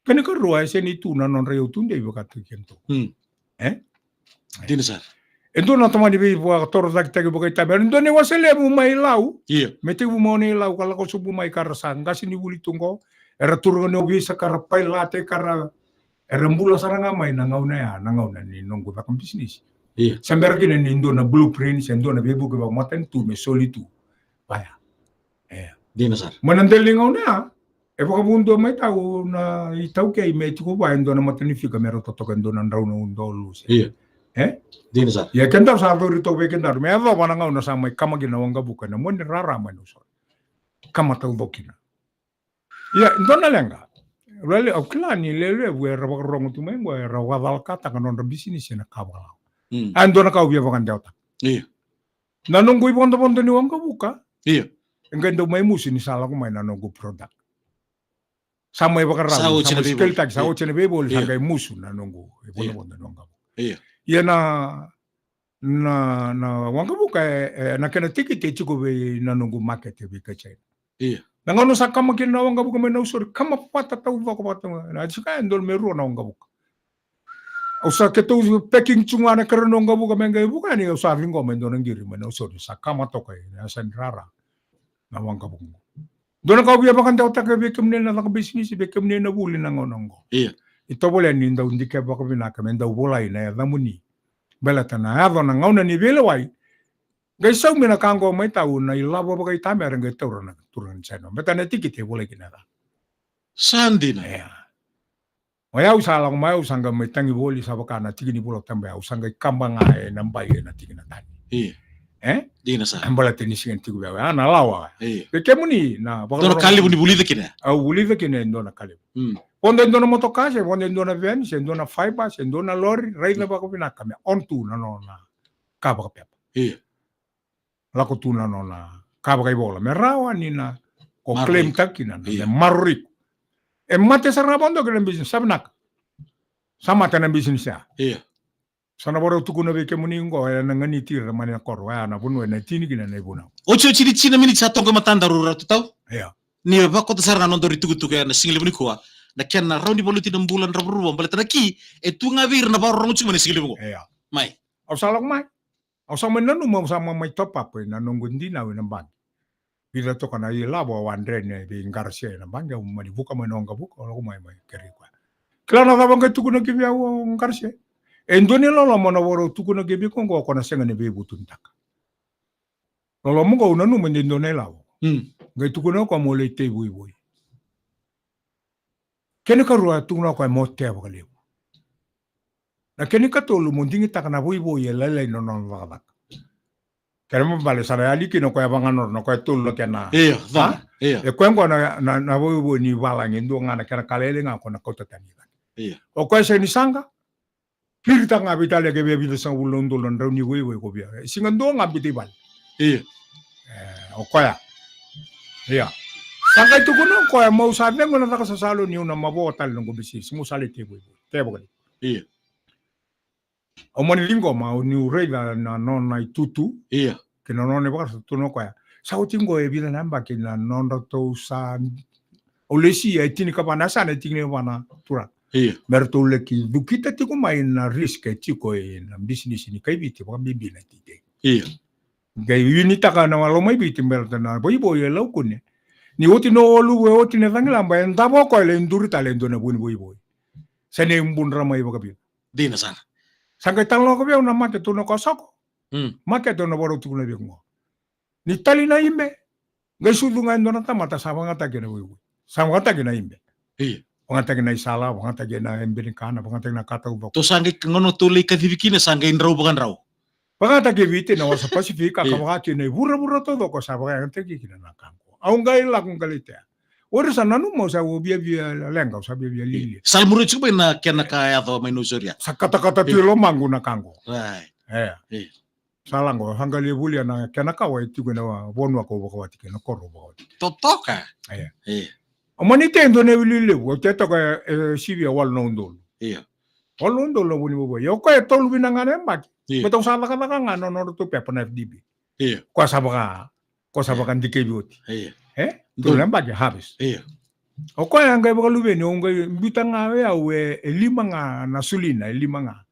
Kena ikarua, e sega ni tu na nodra iyau tudei vakataki kedatou. Hmm. E? Dina sara. E dua na tamani veivakatorocaketaki vakaitavi. E dua na iwase levu mai Lau. Io. Me tekivu mai Ono-i-Lau ka lako sobu mai ka ra sa qasenivuli tu qo. Era turaga ni ovisa ka ra pailate ka ra, era bula sara ga mai na gauna ya, na gauna ni noqu caka bisinisi. Io. Se bera kina ni dua na blueprint, se dua na veivuke vakamatanitu me soli tu. Vaya. E. Dina sara. Mai na dela ni gauna ya, e vakavudua mai tau na iTaukei me tiko vua e dua na matanifika me rau totoka e dua na drau na udolu se. Io. E? Dina sara. Ia kedaru sa cori toka vei kedaru me yacova na gauna sa mai kama kina na waqavuka ena mua ni rara mai na usori. Kama taucoko kina. Ia, dua na leqa. Lele, au kila ni lelevu era vakarorogo tu mai qo, era vakacalakataka na nodra bisinisi ena ka vakalawa. Mm. A, dua na ka au via vakadewataka. Io. Na noqu ivodovodo ni waqavuka. Io. E qai dau mai musu ni sa lako mai na noqu product. Sa mai vakarau, sa oti na veivoli. Sa oti na veivoli, sa qai musu na noqu ivodovodo ni waqavuka. Io. Ia na, na, na waqavuka e, e, na kena tikite e tiko vei na noqu market e veika China. Io. Na gauna sa kama kina na waqavuka mai na usori, kama vata taucoko vata, na tiko e dua me rua na waqavuka. Au sa keitou packing tu ga na keirau na waqavuka me qai vuka yani, au sa ciqoma e dua na qiri mai Nausori, sa kama toka ena yasa ni rara na waqavuka. Dua na ka au via vakadewataka vei kemuni na caka bisinisi, vei kemuni na vuli na gauna oqo. Ia. Ni tovolea ni dau dikeva vakavinaka me dau volai na yacamuni. Baleta na yaco na gauna ni veilewai, qai saumi na ka oqo mai tau, na ilavo vakaitamera qai taura na turaga ni Saina. Baleta na tikite e volai kina na yaca. Sa dina. Ia. O yau sa lako mai, au sa qai mai tagi voli, sa vaka na tiki ni Vola Tabu, au sa qai kaba ga ena bai ena tikina tani. Ia. E? Dina sara. Baleta ni sega ni tiko vei au ya na lawa. Ia. Vei kemuni na vakarorogo. Dua na ka levu ni vulica kina. Au vulica kina e dua na ka levu. Mm. Vodo e dua na motoka, se vodo e dua na van, se dua na fiber, se dua na lori, raica vakavinaka me on tu na nona ka vakapepa. Ia. Lako tu na nona ka vakaivola me rawa ni na ko claim taki kina, na me maroroi iko. E mate sara ga vodo kina na bisinisi, sa vinaka. Sa mate na bisinisi ya. Ia. Sa na vakarau tukuna vei kemuni oqo, ena ganiti ira mai na koro, oya na vanua ena tini kina na ivunau. Otioti ni tini na miniti sa toka e matadaru Ratu Tau. Ia. Ni vakota sara ga na nodaru itukutuku ena sigalevu nikua, na kena rawa ni valuti na bula dravudravua, baleta na ki e tu ga vei ira na vakarorogo tiko mai na sigalevu oqo. Ia. Mai. Au sa lako mai. Au sa mai nanuma, au sa mai, mai top up ena noqu dinau ena baqe. Vica toka na ilavo au a dre ni veiqarasia ena baqe, au mani vuka mai na waqavuka, au lako mai, mai kerei koya. Kila na cava qai tukuna ki vei au o qarasia? E dua ni loloma au na vakarau tukuna ki vei iko oqo, ko na sega ni veivutunitaka. Loloma oqo au nanuma de dua na ilavo. Mm. Qai tukuna o koya mo lai tei voivoi. Kena ikarua, tukuna o koya mo tea vakalevu. Na kena ikatolu, mo digitaka na voivoi e lailai na nona cakacaka. Kena ibalebale sa na yali kina o koya vaganora, na koya tolu na kena. Ia, a? Ia. E koya oqo na, na, na voivoi ni valagi, e dua ga na kena ka lailai ga ko na kauta tani i cake. Ia. O koya sega ni saqa, kiritaka ga vei tale ke via vica sagavulu na udolu na drau ni voivoi ko via. E siga dua ga biuta i vale. Ia. E, o koya. Ia. Sa qai tukuna o koya, mau sa cegu ena caka sasalu niu na mavoa tale noqu bisinisi, mau sa lai tei voivoi. Tei vakalevu. Ia. Au mani ciqoma, au niu raica na nona itutu. Ia. Kei na nona ivakaraitaki, tukuna o koya, sa oti oqo e vica na yabaki na nodratou sa, au lesia e tinikava na yasana, e tinikava na turaga. Ia. Me ratou laki cukita tiko mai na risk e tiko ena bisinisi ni kai Viti, vakabibi na iteitei. Ia. Qai winitaka na loma i Viti, baleta na voivoi e laukune. Ni oti na waluvu, e oti na cagilaba, e davo o koya, lai duri tale e dua na vu ni voivoi. Sa na ibudra mai vakavica. Dina sara. Sa qai talanoa vei au na makete, tukuna o koya, Soko. Mm. Makete au na vakarau tukuna vei iko oqo. Ni tali na ibe, qai sucu ga e dua na tamata sa vakayagataki ena voivoi. Sa vakayagataki na ibe. Ia. Vakayagataki na isala, vakayagataki na ibe ni kana, vakayagataki na ka taucoko. Tou sa qai, gauna tou lai kacivi kina sa qai drau vakadrau. Vakayagataki e Viti, na wasa Pasifika, ia, ka vaka kina i vuravura taucoko sa vakayagataki kina na ka oqo. Au qai lako qai lai tea. O ira sa nanuma au sa viavia leqa, au sa viavia lialia. Sa lai muri tiko mai na kena ka yaco mai Nausori ya. Sa katakata tu, ia, e lomaqu na ka oqo. Right. E. Ia. Sa lako, sa qai lai volia na kena kawa e tiko ena vanua kau vakawati kina, na koro au vakawati kina. Totoka. Ia. Ia. Au mani tea e dua na iwiliwili levu, au tea toka e, e sivia walu na udolu. Ia. Walu na udolu na vu ni voivoi. Ia o koya e tolu vina ga na yabaki. Ia. Baleta au sa cakacaka ga na nodratou pepa na F D B. Ia. Koya sa vaka, koya sa, ia, vakadikevi oti. Ia. E? Tolu na yabaki harvest. Ia. O koya e qai vakaluveni, au qai biuta ga o yau e, e lima ga na sulina, e lima ga.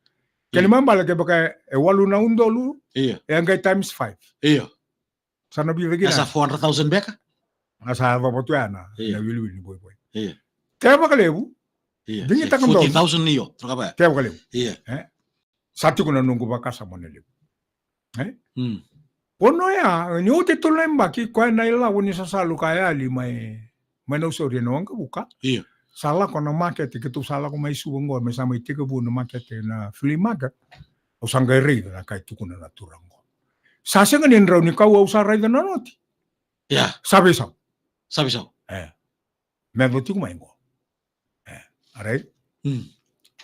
Kena, ia, ibalebale kevaka e walu na udolu, ia, e qai times five. Ia. Sa na vica kina. Sa four hundred thousand beka? Na sa yacova tu ya na, ia, na iwiliwili ni voivoi. Ia. Tea vakalevu. Ia. Digitaka donu. Forty thousand, io, troka vaya. Tea vakalevu. Ia. E? Sa tiko na noqu vakasama na levu. E? Mm. Vanua ya, ni oti e tolu na yabaki, koya na ilavo ni sasalu ka yali mai, mai Nausori ena waqavuka. Ia. Sa lako na makete, keitou sa lako mai Suva oqo, me sa mai tekivu na makete na flea market. Au sa qai raica na ka e tukuna na turaga oqo. Sa sega ni drau ni kau, au sa raica na noti. Ia. Sa veisau. Sa veisau. E. Me yaco tiko mai oqo. E, alright? Mm.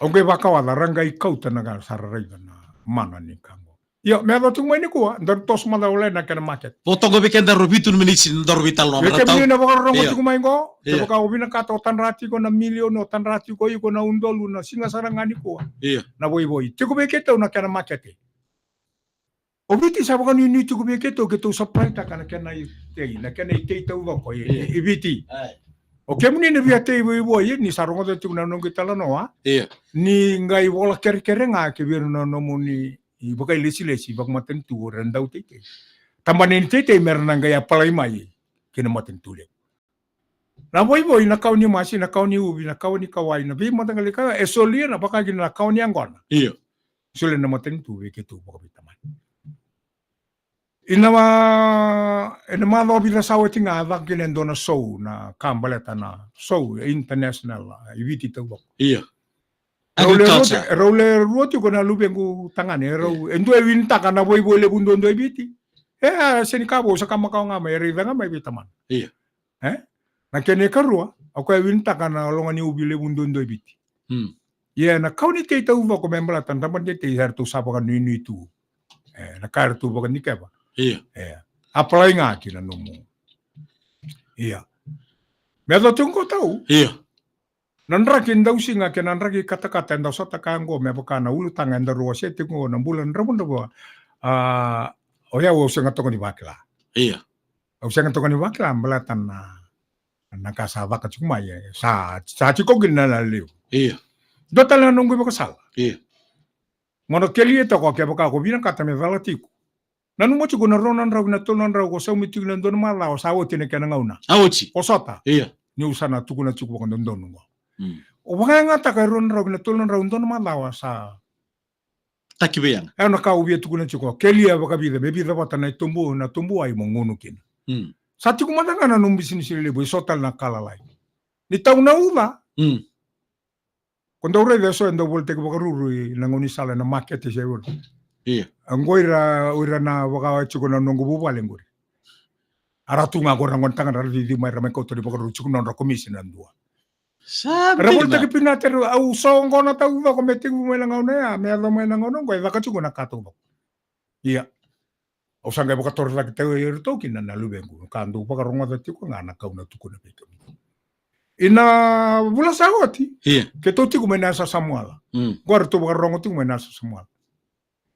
Au qai vakawaca, ra qai kauta na ka, sa ra raica na mana ni ka oqo. Io, me yaco tiko mai nikua, daru toso mada wale na kena market. Vo toka vei kedaru vitu na miniti, daru veitalanoa. Vei kemuni na vakarorogo, ia, tiko mai oqo, ia, kevaka o vinakata o tadra tiko na milioni, o tadra tiko iko na udolu, na siga sara ga nikua. Ia. Na voivoi. Tiko vei keitou na kena market. O Viti sa vakanuinui tiko vei keitou, keitou supply-taka na kena itei, na kena itei taucoko e, ia, e Viti. Ai. O kemuni na via tei voivoi, ni sa rogoca tiko na noqu italanoa. Ia. Ni qai vola kerekere ga ke vei ira na nomuni vakailesilesi vakamatanitu o ira na dau teitei. Tabana ni teitei me ra na qai apalai mai ki na matanitu levu. Na voivoi, na kawa ni masi, na kawa ni uvi, na kawa ni kawai, na veimataqali kawa, e solia na vaka kina na kawa ni yaqona. Ia. Solia na matanitu vei keitou vakaveitamani. Ina ma, ena macawa vica sa oti ga a caka kina e dua na show na ka baleta na show international, a, i Viti taucoko. Ia. Rau le rua ti-, rau le rua tiko na luvequ tagane, e rau, e dua e winitaka na voivoi levu duadua i Viti. E, a, sega ni ka vou, sa ka makawa ga mai, e raica ga mai vei tamana. Ia. E? Na kena ikarua, o koya e winitaka na loga ni uvi levu duadua i Viti. Hmm. Ia, na kawa ni tei taucoko me baleta na tabana ni teitei, eratou sa vakanuinui tu. E, na ka eratou vakanikeva. Ia. E, apalai ga ki na nomu. Ia. Me yaco tiko qo tau. Ia. Na draki dausiga kei na draki katakata e dau sota ka qo, me vaka na ulutaga e daru wasea tiko qo, na bula dravudravua. A, o yau au sega toka ni vakila. Ia. Au sega toka ni vakila baleta na, na ka sa caka tiko mai, e, sa, sa tiko kina na levu. Ia. Dua tale na noqu ivakasala. Ia. Mo na kelia toka kevaka ko vinakata me cala tiko. Nanuma tiko na rua na drau ki na tolu na drau ko saumi tiko na dua na macawa, sa oti na kena gauna. A oti. Ko sota. Ia. Niu sa na tukuna tiko vakadodonu qo. Mm. O vakayagataka e rua na drau ki na tolu na drau, dua na macawa sa taki vei yaga. E, na ka au via tukuna tiko, kelia vakavica, me vica vata na itubu, na tubu ai mo gunu kina. Mm. Sa tiko mada ga na nomu bisinisi lelevu, e so tale na ka lalai. Ni tau na uca. Mm. Ko dau raica e so e dau volitaki vakaruru ena gaunisala ena makete se ura. Ia. Qo ira, o ira na vaka tiko na noqu vuvale qori. A ra tu ga qori na gone tagane ra cici mai, ra mai kauta ni vakaruru tiko na nodra komisi na dua. Sa ra volitaki pinati, au soqona taucoko me tekivu mai na gauna ya, me yaco mai na gauna qo, e caka tiko na ka taucoko. Ia. Au sa qai vakatorocaketaki iratou kina na luvequ, ka dou vakarogoca tiko ga na ka au na tukuna vei kemuni. Ina vula sa oti, ia, keitou tiko mai na yasa Samuala. Mm. Qo eratou vakarorogo tiko mai na yasa Samuala.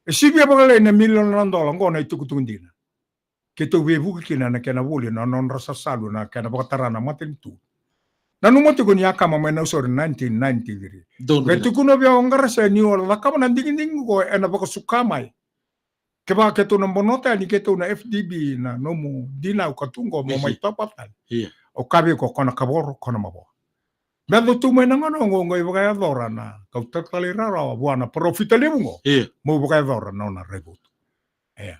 E sivia vakalailai na miliona na dola qo na itukutuku dina. Keitou veivuke kina na kena voli na nodra sasalu, na kena vakatara na matanitu. Nanuma tiko ni a kama mai na Nausori nineteen ninety-three. Qai tukuna vei au o Qarase ni o cakava na digidigi qo ena vakasuka mai. Kevaka keitou na bonota yani keitou na F D B, na nomu dinau ka tu qo mo mai top up tale. Ia. Au kaya vei iko, ko na kavoro, ko na mavoa. Me yaco tu mai na gauna qo, qai vakayacora na kauta tale rarawa vua na parofita levu qo. Ia. Mo vakayacora na nona raivotu. Ia.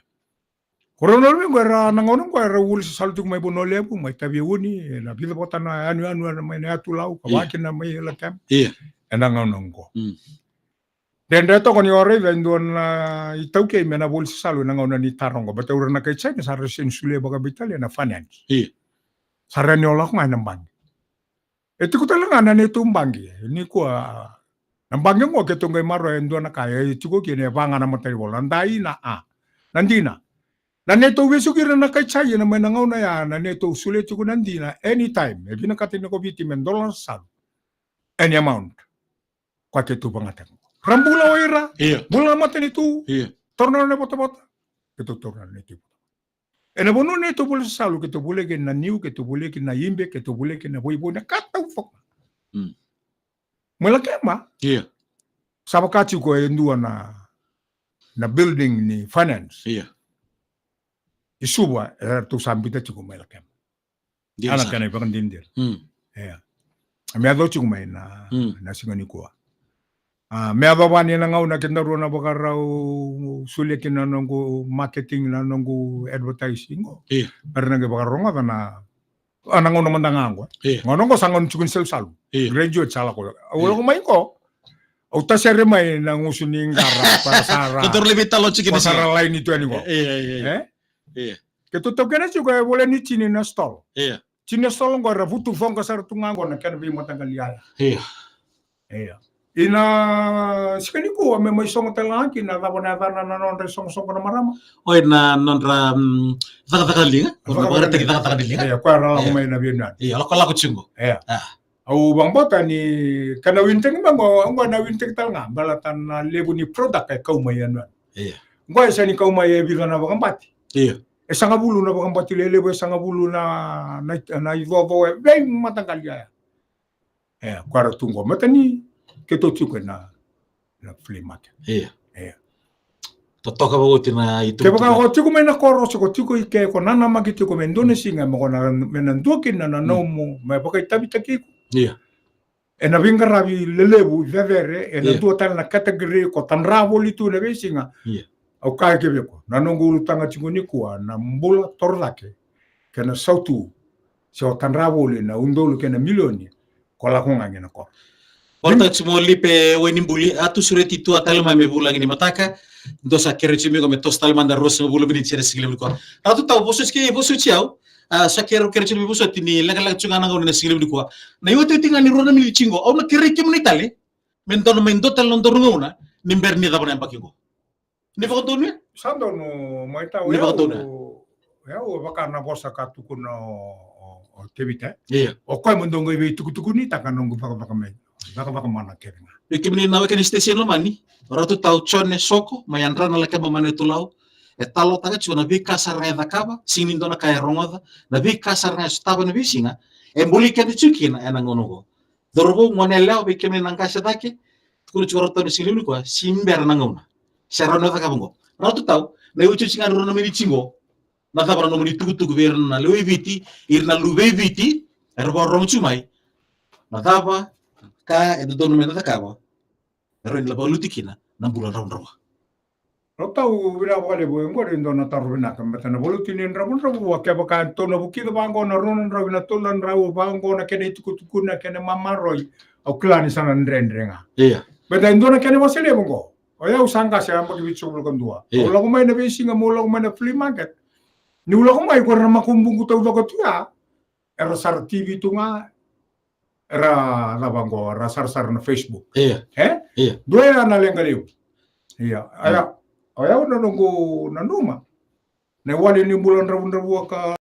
Ko rau na luvequ era na gauna qo era vuli sasalu tiko mai Vanua Levu, mai Taveuni, ena vica vata na yanuyanu mai na yatu Lau, ka, ia, vakakina mai Lakepa. Ia. Ena gauna qo. Mm. Dredre toka ni o raica e dua na itaukei me na voli sasalu ena gauna ni taro qo. Baleta o ira na kai China sa ra sega ni solia vakaveitalia na finance. Ia. Sa ra ni o lako ga ena baqe. E tiko tale ga na neitou baqe. Nikua na baqe qo keitou qai maroroya e dua na ka e tiko kina e va ga na matanivola. Na D I na A. Na dina. Na neitou vesuki ira na kai China mai na gauna ya, na neitou solia tiko na dina anytime. E vinakata ni ko Viti me dola na sasalu. Any amount. Koya keitou vagata. Ra bula o ira. Ia. Bula na matanitu. Ia. Taura na nona ivotavota. Keitou taura na neitou ivotavota. Ena vanua neitou vola sasalu, keitou volia kina na niu, keitou volia kina na ibe, keitou volia kina na voivoi, na ka taucoko. Mm. Mai Lakepa. Ia. Sa vaka tiko e dua na, na building ni finance. Ia. I Suva, eratou sa biuta tiko mai Lakepa. Dina sara. Ana kena ivakadinadina. Mm. Ia. Me yaco tiko mai na, mm, na siga nikua. A, me yacova ni na gauna kedaru na vakarau solia kina na noqu marketing, na noqu advertising qo. Ia. Me ra na qai vakarogoca na, a, na gauna mada ga qo. Ia. Gauna qo sa gauna tiko ni salusalu. Ia. Graduate sa lako. Au, ia, lako mai qo. Au tasere mai na gusu ni qara, pa sa ra. Keitou lai veitalo tiko ni, pa sa ra laini tu yani qo. Ia, ia, ia. E? Ia. Keitou taukena tiko e voleka ni tini na stall. Ia. Tini na stall qo era vutu voqa sara tu ga qo na kena veimataqali yaya. Ia. Ia. Ina siga nikua me mai sogo tale ga kina, cava na yacana na nodra isoqosoqo na marama. Oi, na nodra, mm, cakacaka liga. Cakacaka liga. Cakacaka liga. Ia, koya ra lako mai na veiyanuyanu. Ia, lakolako tiko. Ia. A. Au vakabauta ni kena winitaki mai qo, qo na winitaki tale ga, baleta na levu ni product e kau mai yanuyanu. Ia. Qo e sega ni kau mai e vica na vakabati. Ia. E sagavulu na vakabati lelevu, e sagavulu na, na, na icoco, e veimataqali yaya. E, koya ra tu qo. Matani, keitou tiko ena, na flea market. Ia. Ia. Totoka vakaoti na itukutuku. Kevaka ko tiko mai na koro, se ko tiko i ke, ko nanamaki tiko me dua na siga, me ko na, me na dua kina na nomu, me vakaitavitaki iko. Ia. Ena veiqaravi lelevu, cecere, ena dua tale na category ko tadra voli tu na veisiga. Ia. Au kaya ke vei iko, na noqu ulutaga tiko nikua, na bula torocake, kei na sautu, se o tadra voli na udolu kei na milioni, ko lako ga kina koro. Volataci mo lipe wai ni buli, a tu sureti tu a tale mai me vulagi ni mataka, dou sa kere tiko mai ko me toso tale mada ruasagavulu miniti ena siga levu nikua. Ratu Tau, vosoti ke, vosoti au, A, sa kere, kere tiko na veivosoti ni lekaleka tiko ga na gauna ena siga levu nikua. Na iotioti ga ni rua na miniti tiko qo, au na kerei kemuni tale me dua na, mai dua tale na nodaru gauna ni bera ni cava na yabaki qo. Ni vakadonuya? Sa donu mai Tau. Ni vakadonuya? Au, au vaka na vosa ka tukuna o, o, o Tevita. Ia. O koya mo dou qai veitukutukunitaka noqu cakacaka mai. Cakacaka mana kece ga. Vei kemuni na weka ni station lomani, Ratu Tau Jone Soko mai Yadrana, Lakeba, Manawatulau. E talanoataka tiko na veika sara ga e cakava, sega ni dua na ka e rogoca, na veika sara ga e sotava ena veisiga, e buli keda tiko kina ena gauna oqo. Cauravou, goneyalewa, vei kemuni na qase cake, tukuna tiko o Ratu Tau ena siga levu nikua, se bera na gauna. Se rawa ni o cakava oqo. Ratu Tau, na iotioti ga ni rua na miniti tiko qo, na cava na nomuni tukutuku vei ira na lewe i Viti, ira na luve i Viti era vakarorogo tiko mai, na cava ka e dodonu me na cakava, e rawa ni valuti kina na bula dravudravua. Ratu Tau, vinaka vakalevu. E qori e dua na taro vinaka, baleta na valuti ni dravudravua, kevaka e tou na vukica vaqo na rua na drau vei na tolu na drau vaqo na kena itukutuku, na kena mamaroi, au kila ni sa na dredre ga. Ia. Baleta e dua na kena wase levu qo. O yau sa qase, yabaki vitusagavulu ka dua. Ia. Au lako mai na veisiga, meu lako mai na flea market. Niu lako mai, ko ira na makubuqu taucoko tu ya, era sara T V tu ga, era cava qo, era sarasara na Facebook. Ia. E? Ia. Dua ya na leqa levu. Ia. Ia. Aya, o yau na noqu nanuma, na iwali ni bula dravudravua ka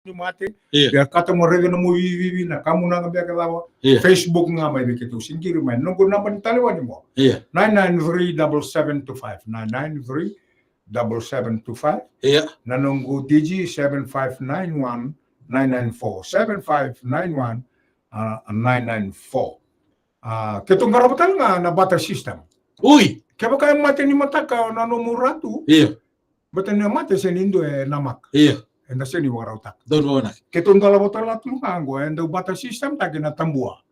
Ni mate. Ia. Beka kata mo raica na nomu ivivi, na kamunaga beka cava. Ia. Facebook ga mai vei keitou, sega ni qiri mai. Noqu naba ni talevoni mo. Ia. Nine nine three double seven two five. Nine nine three double seven two five. Ia. Na noqu Digi, seven five nine one nine nine four. Seven five nine one, ah, nine nine four. Ah, keitou qarava tale ga na barter system. Ui. Kevaka e mate ni mataka na nomu ratu. Ia. Baleta ni mate sega ni dua e namaka. Ia. Eda sega ni vakarautaka. Donu vinaka. Keitou dolava tale tu ga qo, e dau barter system taki na tabua.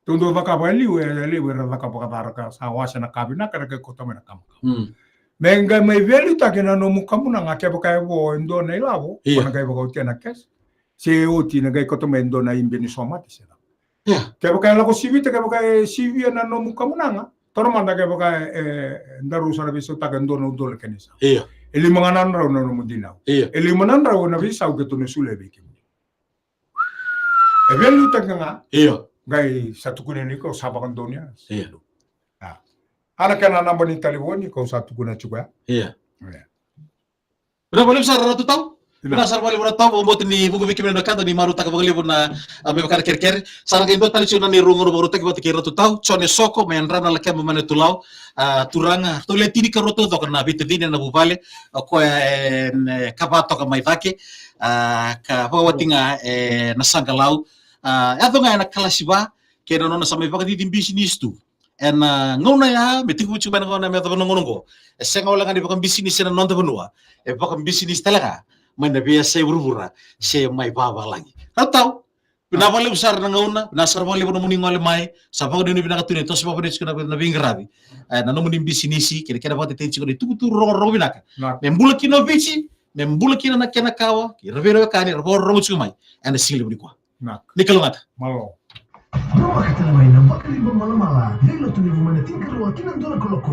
Tou dau cakava e liu, e liu era cakava vakaca, ra sa wasea na ka vinaka, ra qai kauta mai na ka makawa. Mm. Me qai mai veiliutaki na nomu kamunaga, kevaka e vo e dua na ilavo, ia, o na qai vakaotia na kese. Se oti na qai kauta mai e dua na ibe ni somate se cava. Ia. Kevaka e lako sivita, kevaka e sivia na nomu kamunaga, taura mada kevaka e, e daru sa na veisautaka e dua na udolu kena isau. Ia. E lima ga na drau na nomu dinau. Ia. E lima na drau na veisau keitou na solia vei kemuni. E veiliutaki ga. Ia. Qai sa tukuni ni ko sa vakadonuya. Ia. A. A na kena naba ni talevoni ko sa tukuna tiko ya. Ia. Ia. Vinaka vakalevu sara Ratu Tau. Vinaka sara vakalevu Ratu Tau, vakabauta ni vuku vei kemuni na wekada ni marautaka vakalevu na, a, me vaka na kerekere. Sa na qai dua tale tiko na neirau gauna vakarautaki vata kei Ratu Tau, Jone Soko, mai Yadrau, Nalakeba, Manuetulao, a, turaga, ratou le tinikarua taucoko na veitacini ena vuvale, o koya e, e, ka va toka mai cake, a, ka vakawati ga e Nasaqalau, a, yaco ga ena kalasi va, kei na nona sa mai vakacici bisinisi tu. Ena gauna ya, me tekivu tiko mai na gauna me yacova na gauna oqo. E sega wale ga ni vakabisinisi ena noda vanua. E vakabisinisi tale ga mai na veiyasai vuravura, se mai vavalagi. Ratu Tau, vinaka vakalevu sara na gauna, vinaka sara vakalevu na nomuni gole mai, sa vakanuinui vinaka tu ni toso vakavinaka tiko na, na veiqaravi. E, na nomuni bisinisi, kei na kena vakatetei tiko na itukutuku rogorogo vinaka. Vinaka. Me bula kina o Viti, me bula kina na kena kawa, kei ira vei ira na wekani, era vakarorogo tiko mai. Ena siga levu nikua. Vinaka. Ni kalougata. Malo. Ro vakatale mai na Vakaliba Malamala, veilotu levu mai na tinikarua ki na dua na kaloko.